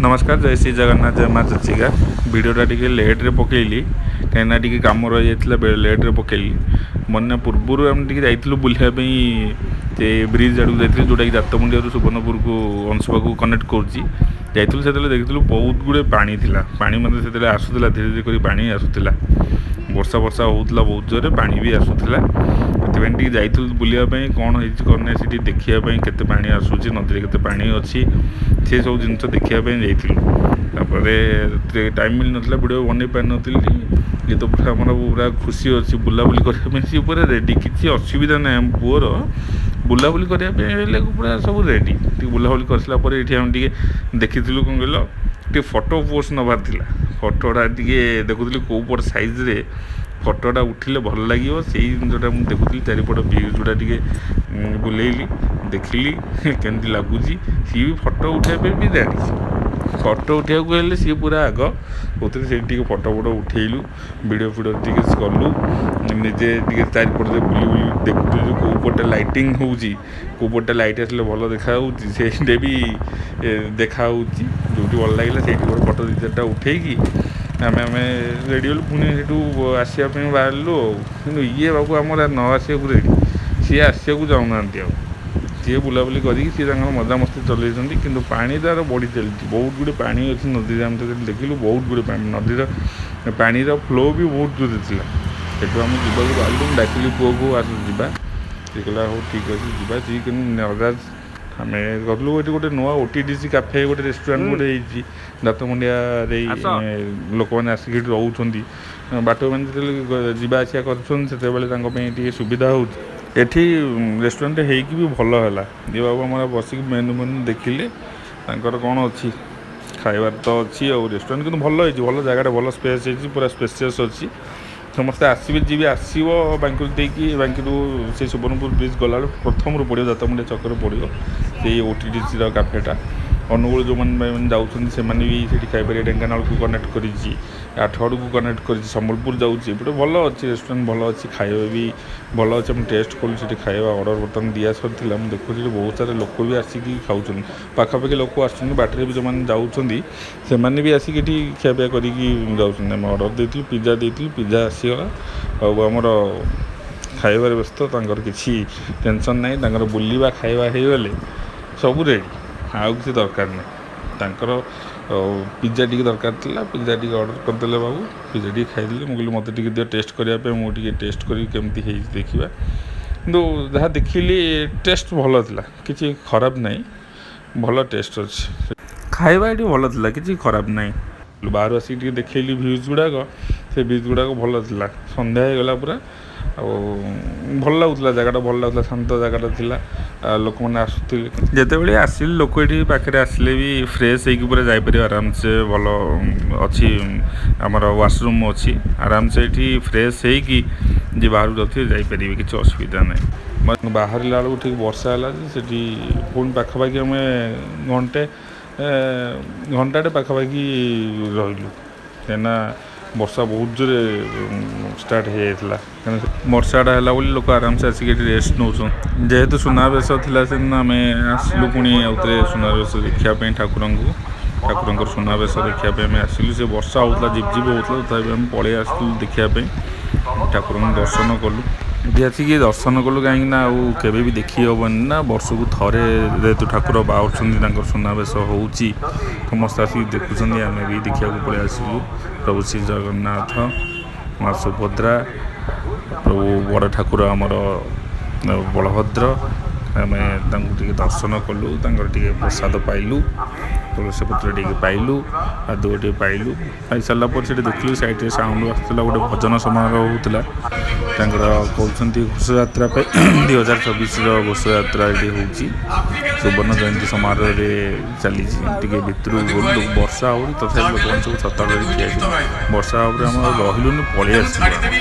ନମସ୍କାର, ଜୟ ଶ୍ରୀ ଜଗନ୍ନାଥ, ଜୟ ମା ଚର୍ଚ୍ଚିକା। ଭିଡ଼ିଓଟା ଟିକେ ଲେଟ୍ରେ ପକେଇଲି, କାହିଁକିନା ଟିକେ କାମ ରହିଯାଇଥିଲା, ଲେଟ୍ରେ ପକେଇଲି। ବନ୍ୟା ପୂର୍ବରୁ ଆମେ ଟିକେ ଯାଇଥିଲୁ ବୁଲିବା ପାଇଁ। ସେ ବ୍ରିଜ୍ ଆଡ଼କୁ ଯାଇଥିଲୁ, ଯେଉଁଟାକି ଜାତମୁଣ୍ଡିଆରୁ ସୁବର୍ଣ୍ଣପୁରକୁ, ଅଂଶୁପାକୁ କନେକ୍ଟ କରୁଛି। ଯାଇଥିଲୁ, ସେତେବେଳେ ଦେଖିଥିଲୁ ବହୁତ ଗୁଡ଼ିଏ ପାଣି ଥିଲା। ପାଣି ମଧ୍ୟ ସେତେବେଳେ ଆସୁଥିଲା, ଧୀରେ ଧୀରେ କରି ପାଣି ଆସୁଥିଲା। ବର୍ଷା ବର୍ଷା ହେଉଥିଲା ବହୁତ ଜୋରରେ, ପାଣି ବି ଆସୁଥିଲା। ସେଥିପାଇଁ ଟିକେ ଯାଇଥିଲୁ ବୁଲିବା ପାଇଁ, କ'ଣ ହେଇଛି କ'ଣ ନାହିଁ ସେଠି ଦେଖିବା ପାଇଁ, କେତେ ପାଣି ଆସୁଛି ନଦୀରେ, କେତେ ପାଣି ଅଛି, ସେସବୁ ଜିନିଷ ଦେଖିବା ପାଇଁ ଯାଇଥିଲୁ। ତାପରେ ଟାଇମ୍ ମିଳିନଥିଲା, ଭିଡ଼ିଓ ବନେଇ ପାରିନଥିଲି। ଇଏ ତ ପୁରା ଆମର ପୁରା ଖୁସି ଅଛି ବୁଲାବୁଲି କରିବା ପାଇଁ। ସିଏ ପୁରା ରେଡ଼ି, କିଛି ଅସୁବିଧା ନାହିଁ। ଆମ ପୁଅର ବୁଲାବୁଲି କରିବା ପାଇଁ ହେଲେ ପୁରା ସବୁ ରେଡ଼ି। ଟିକେ ବୁଲାବୁଲି କରିସାରିଲା ପରେ ଏଇଠି ଆମେ ଟିକେ ଦେଖିଥିଲୁ, କ'ଣ କହିଲ, ଟିକେ ଫଟୋ ପୋଷ୍ଟ ନେବାର ଥିଲା। ଫଟୋଟା ଟିକେ ଦେଖୁଥିଲି, କେଉଁ ପଟ ସାଇଜ୍ରେ ଫଟୋଟା ଉଠିଲେ ଭଲ ଲାଗିବ, ସେଇ ଜିନିଷଟା ମୁଁ ଦେଖୁଥିଲି। ଚାରିପଟ ଭିଉ ଗୁଡ଼ା ଟିକେ ବୁଲେଇଲି, ଦେଖିଲି କେମିତି ଲାଗୁଛି। ସିଏ ବି ଫଟୋ ଉଠାଇବା ପାଇଁ ବି ରେଡ଼ି। ଫଟୋ ଉଠାଇବାକୁ ହେଲେ ସିଏ ପୁରା ଆଗ କହୁଥିଲେ। ସେଇଠି ଟିକେ ଫଟୋ ଫଟୋ ଉଠେଇଲୁ, ଭିଡ଼ିଓ ଫିଡ଼ିଓ ଟିକେ କଲୁ। ନିଜେ ଟିକେ ଚାରିପଟରେ ବୁଲି ବୁଲି ଦେଖୁଥିଲୁ କେଉଁ ପଟେ ଲାଇଟିଂ ହେଉଛି, କେଉଁ ପଟେ ଲାଇଟ୍ ଆସିଲେ ଭଲ ଦେଖାହେଉଛି, ସେଇଟା ବି ଦେଖାହେଉଛି। ଯେଉଁଠି ଭଲ ଲାଗିଲା, ସେଇଠି ଗୋଟେ ଫଟୋ ଦୁଇ ଚାରିଟା ଉଠେଇକି ଆମେ ରେଡ଼ି ହେଲୁ। ପୁଣି ସେଇଠୁ ଆସିବା ପାଇଁ ବାହାରିଲୁ ଆଉ। କିନ୍ତୁ ଇଏ ବାବୁ ଆମର ନ ଆସିବାକୁ ରେଡ଼ି, ସିଏ ଆସିବାକୁ ଚାହୁଁନାହାନ୍ତି। ଆଉ ସିଏ ବୁଲାବୁଲି କରିକି ସିଏ ତାଙ୍କର ମଜାମସ୍ତି ଚଲେଇଛନ୍ତି। କିନ୍ତୁ ପାଣି ତାର ବଢ଼ି ଚାଲିଛି। ବହୁତ ଗୁଡ଼ିଏ ପାଣି ଅଛି ନଦୀରେ। ଆମେ ତ ସେଠି ଦେଖିଲୁ ବହୁତ ଗୁଡ଼ିଏ ପାଣି, ନଦୀର ପାଣିର ଫ୍ଲୋ ବି ବହୁତ ଜୋରରେ ଥିଲା। ସେଠୁ ଆମେ ଯିବାକୁ ବାହାରିଲୁ। ମୁଁ ଡାକିଲି ପୁଅକୁ, ଆସ ଯିବା। ସେ କହିଲା, ହଉ ଠିକ୍ ଅଛି, ଯିବା। ସିଏ କିନ୍ତୁ ନରାଜ ଆମେ ଗଲୁ। ଏଠି ଗୋଟେ ନୂଆ OTDC cafe, ଗୋଟେ ରେଷ୍ଟୁରାଣ୍ଟ ଗୋଟେ ହେଇଛି ଦାନ୍ତମୁଣ୍ଡିଆରେ। ଲୋକମାନେ ଆସିକି ଏଠି ରହୁଛନ୍ତି। ବାଟୋଇମାନେ ଯେତେବେଳେ ଯିବା ଆସିବା କରୁଛନ୍ତି, ସେତେବେଳେ ତାଙ୍କ ପାଇଁ ଟିକେ ସୁବିଧା ହେଉଛି। ଏଠି ରେଷ୍ଟୁରାଣ୍ଟ ହେଇକି ବି ଭଲ ହେଲା। ଇଏ ବାବୁ ଆମର ବସିକି ମେନୁ ଫେନୁ ଦେଖିଲେ ତାଙ୍କର କ'ଣ ଅଛି ଖାଇବାର ତ ଅଛି। ଆଉ ରେଷ୍ଟୁରାଣ୍ଟ କିନ୍ତୁ ଭଲ ହେଇଛି, ଭଲ ଜାଗାଟା, ଭଲ ସ୍ପେସ୍ ହେଇଛି, ପୁରା ସ୍ପେସିୟସ୍ ଅଛି। ସମସ୍ତେ ଆସିବେ, ଯିଏ ବି ଆସିବ ବାଙ୍କିରୁ ଦେଇକି, ବାଙ୍କିରୁ ସେଇ ସୁବର୍ଣ୍ଣପୁର ବ୍ରିଜ୍ ଗଲାବେଳକୁ ପ୍ରଥମରୁ ପଡ଼ିବ, ଦାନ୍ତମୁଣ୍ଡିଆ ଛକରେ ପଡ଼ିବ ସେଇ OTDCର କାଫେଟା। ଅନୁଗୁଳ ଯେଉଁମାନେ ଭାଇମାନେ ଯାଉଛନ୍ତି, ସେମାନେ ବି ସେଇଠି ଖାଇପାରିବେ। ଢେଙ୍କାନାଳକୁ କନେକ୍ଟ କରିଛି, ଆଠଗଡ଼କୁ କନେକ୍ଟ କରିଛି, ସମ୍ବଲପୁର ଯାଉଛି ଏପଟେ। ଭଲ ଅଛି ରେଷ୍ଟୁରାଣ୍ଟ, ଭଲ ଅଛି, ଖାଇବା ବି ଭଲ ଅଛି। ଆମେ ଟେଷ୍ଟ କଲୁ ସେଠି ଖାଇବା। ଅର୍ଡ଼ର ବର୍ତ୍ତମାନ ଦିଆ ସରିଥିଲା। ମୁଁ ଦେଖୁଛି ବହୁତ ସାରା ଲୋକ ବି ଆସିକି ଖାଉଛନ୍ତି, ପାଖାପାଖି ଲୋକ ଆସୁଛନ୍ତି। ବାଟରେ ବି ଯେଉଁମାନେ ଯାଉଛନ୍ତି, ସେମାନେ ବି ଆସିକି ଏଠି ଖିଆପିଆ କରିକି ଯାଉଛନ୍ତି। ଆମେ ଅର୍ଡ଼ର ଦେଇଥିଲୁ, ପିଜା ଦେଇଥିଲୁ, ପିଜା ଆସିଗଲା। ଆଉ ଆମର ଖାଇବାରେ ବ୍ୟସ୍ତ, ତାଙ୍କର କିଛି ଟେନସନ୍ ନାହିଁ। ତାଙ୍କର ବୁଲିବା ଖାଇବା ହେଇଗଲେ ସବୁ ରେଡ଼ି, ଆଉ କିଛି ଦରକାର ନାହିଁ ତାଙ୍କର। ପିଜା ଟିକେ ଦରକାର ଥିଲା, ପିଜା ଟିକେ ଅର୍ଡ଼ର କରିଦେଲେ ବାବୁ, ପିଜା ଟିକେ ଖାଇଦେଲେ। ମୁଁ କହିଲି, ମୋତେ ଟିକେ ଦିଅ ଟେଷ୍ଟ କରିବା ପାଇଁ, ମୁଁ ଟିକେ ଟେଷ୍ଟ କରିକି କେମିତି ହେଇଛି ଦେଖିବା। କିନ୍ତୁ ଯାହା ଦେଖିଲି, ଟେଷ୍ଟ ଭଲ ଥିଲା, କିଛି ଖରାପ ନାହିଁ, ଭଲ ଟେଷ୍ଟ ଅଛି। ଖାଇବା ଏଠି ଭଲ ଥିଲା, କିଛି ଖରାପ ନାହିଁ। ବାହାରୁ ଆସିକି ଟିକେ ଦେଖେଇଲି ଭ୍ୟୁଜ୍ ଗୁଡ଼ାକ, ସେ ଭ୍ୟୁଜ୍ ଗୁଡ଼ାକ ଭଲ ଥିଲା। ସନ୍ଧ୍ୟା ହେଇଗଲା ପୁରା, ଆଉ ଭଲ ଲାଗୁଥିଲା ଜାଗାଟା, ଭଲ ଲାଗୁଥିଲା, ଶାନ୍ତ ଜାଗାଟା ଥିଲା। ଲୋକମାନେ ଆସୁଥିଲେ। ଯେତେବେଳେ ଆସିଲେ ଲୋକ ଏଠି ପାଖରେ ଆସିଲେ ବି ଫ୍ରେଶ୍ ହେଇକି ପୁରା ଯାଇପାରିବେ ଆରାମସେ। ଭଲ ଅଛି, ଆମର ୱାସରୁମ୍ ଅଛି। ଆରାମସେ ଏଠି ଫ୍ରେଶ୍ ହେଇକି ଯିଏ ବାହାରକୁ ଯାଉଥିବେ, ଯାଇପାରିବେ, କିଛି ଅସୁବିଧା ନାହିଁ। ବାହାରିଲା ବେଳକୁ ଠିକ୍ ବର୍ଷା ହେଲା ଯେ ସେଠି ପୁଣି ପାଖାପାଖି ଆମେ ଘଣ୍ଟେ ଘଣ୍ଟାଟେ ପାଖାପାଖି ରହିଲୁ, କାହିଁକିନା ବର୍ଷା ବହୁତ ଜୋରେ ଷ୍ଟାର୍ଟ ହେଇଯାଇଥିଲା। କାହିଁକିନା ବର୍ଷାଟା ହେଲା ବୋଲି ଲୋକ ଆରାମସେ ଆସିକି ଏଠି ରେଷ୍ଟ ନେଉଛନ୍ତି। ଯେହେତୁ ସୁନାବେଶ ଥିଲା ସେଦିନ, ଆମେ ଆସିଲୁ ପୁଣି ଆଉଥରେ ସୁନାବେଶ ଦେଖିବା ପାଇଁ। ଠାକୁରଙ୍କର ସୁନାବେଶ ଦେଖିବା ପାଇଁ ଆମେ ଆସିଲୁ। ସେ ବର୍ଷା ହେଉଥିଲା, ଝିପ୍ ଝିପ୍ ହେଉଥିଲା, ତଥାପି ଆମେ ପଳେଇ ଆସିଲୁ ଦେଖିବା ପାଇଁ। ଠାକୁରଙ୍କୁ ଦର୍ଶନ କଲୁ, ଏଠି ଆସିକି ଦର୍ଶନ କଲୁ, କାହିଁକିନା ଆଉ କେବେ ବି ଦେଖି ହେବନି ନା। ବର୍ଷକୁ ଥରେ ଯେହେତୁ ଠାକୁର ବାହାରୁଛନ୍ତି, ତାଙ୍କର ସୁନାବେଶ ହେଉଛି, ସମସ୍ତେ ଆସିକି ଦେଖୁଛନ୍ତି। ଆମେ ବି ଦେଖିବାକୁ ପଳେଇ ଆସିଲୁ। ପ୍ରଭୁ ଶ୍ରୀ ଜଗନ୍ନାଥ, ମା ସୁଭଦ୍ରା, ପ୍ରଭୁ ବଡ଼ ଠାକୁର ଆମର ବଳଭଦ୍ର, ଆମେ ତାଙ୍କୁ ଟିକେ ଦର୍ଶନ କଲୁ। ତାଙ୍କର ଟିକେ ପ୍ରସାଦ ପାଇଲୁ, ତୁଳସୀ ପତ୍ର ଟିକେ ପାଇଲୁ, ପାଦୁକ ଟିକେ ପାଇଲୁ। ପାଇସାରିଲା ପରେ ସେଠି ଦେଖିଲୁ ସାଇଡ଼୍ରେ ସାଉଣ୍ଡ ଆସୁଥିଲା, ଗୋଟେ ଭଜନ ସମାରୋହ ହେଉଥିଲା। ତାଙ୍କର କହୁଛନ୍ତି ଘୋଷଯାତ୍ରା ପାଇଁ, 2026ର ଘୋଷଯାତ୍ରା ଏଠି ହେଉଛି, ସୁବର୍ଣ୍ଣ ଜୟନ୍ତୀ ସମାରୋହରେ ଚାଲିଛି। ଟିକେ ଭିତରକୁ ଗଲୁ। ବର୍ଷା ହେଉଛି, ତଥାପି ଲୋକମାନେ ସବୁ ଛତା ଧରିକି ଠିଆ ହେଇଛନ୍ତି। ବର୍ଷା ଉପରେ ଆମେ ଆଉ ରହିଲୁନି, ପଳେଇ ଆସିଲୁ ଆମେ।